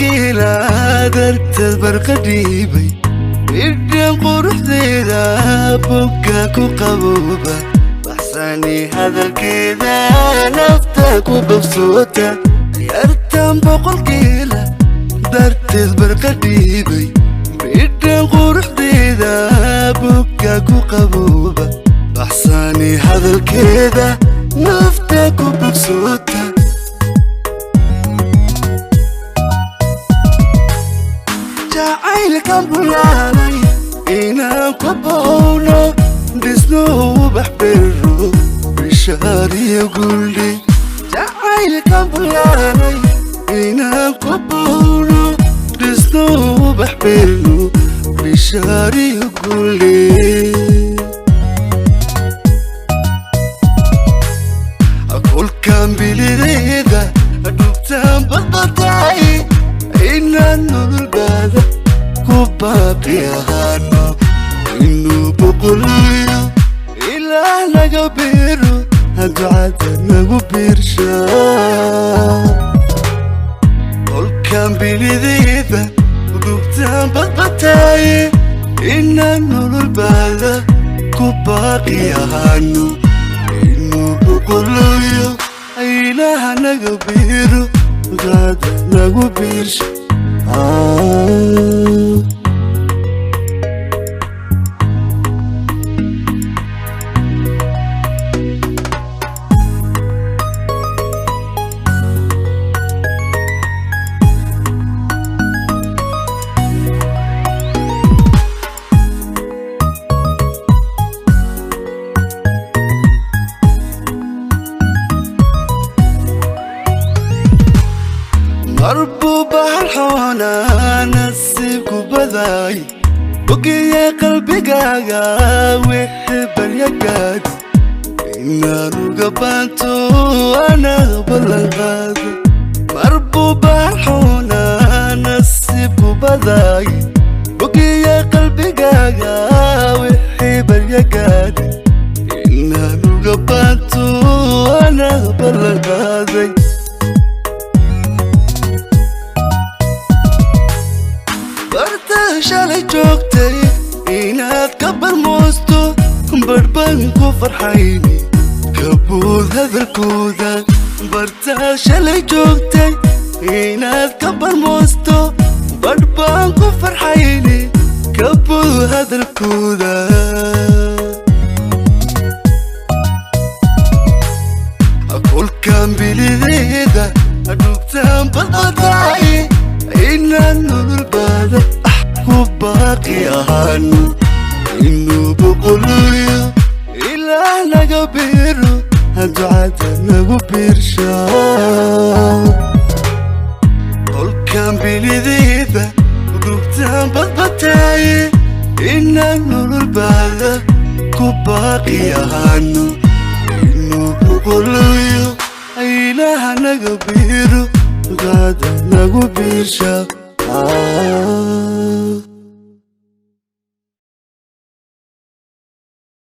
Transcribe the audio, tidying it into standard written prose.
Boqolkiila darteed barqa dhiibay, bidhan quruxdeeda bogga ku qabooba, baxsani hadalkeeda nafta ku bogsoota. Yartan boqolkiila darteed barqa dhiibay, bidhan quruxdeeda bogga ku qabooba, baxsani hadalkeeda nafta ku bogsoota. Jacaylkan bulaalay inaan ku bowno, dhisno ubax bero, bishaariyo guldhi. Jacaylkan bulaalay inaan ku bowno, dhisno ubax bero, bishaariyo guldhi. Kulkan bilideeda dhugtaan badbatay, inaan nololbaada ku baaqi ahaano, inuu boqoliyo ilaah naga biiro, ducada nagu biirsha. Kolkan bilideeda dhugtaan badbatay, inaan nololbaada ku baaqi ahaano, inuu boqoliyo ilaah naga biiro, ducada nagu biirsha. Marbuu bahal xoonaa nasiibku baday, bogiye qalbigaaga wixii baryagaad, inaan uga baanto anaa ballan qaada. Marbuu bahal xoonaa nasiibku baday, bogiye qalbigaaga wixii baryagaad, inaan uga baanto anaa ballan qaaday. Barta shalay joogtay inaad ka barmoosto, barhbaan ku farxayni kabuud hadalkooda. Bartaa shalay joogtay inaad ka barmoosto, barhbaan ku farxayni kabuud hadalkooda. Kulkan bilideeda dhugtaan badbatay, inaan nololbaada ku baaqi ahaano, inuu boqoliyo ilaah naga biiro, ducada nagu biirsha. Kolkan bilideeda dhugtaan badbatay, inaan nololbaada ku baaqi ahaano, inuu boqoliyo ilaah naga biiro, ducada nagu biirsha.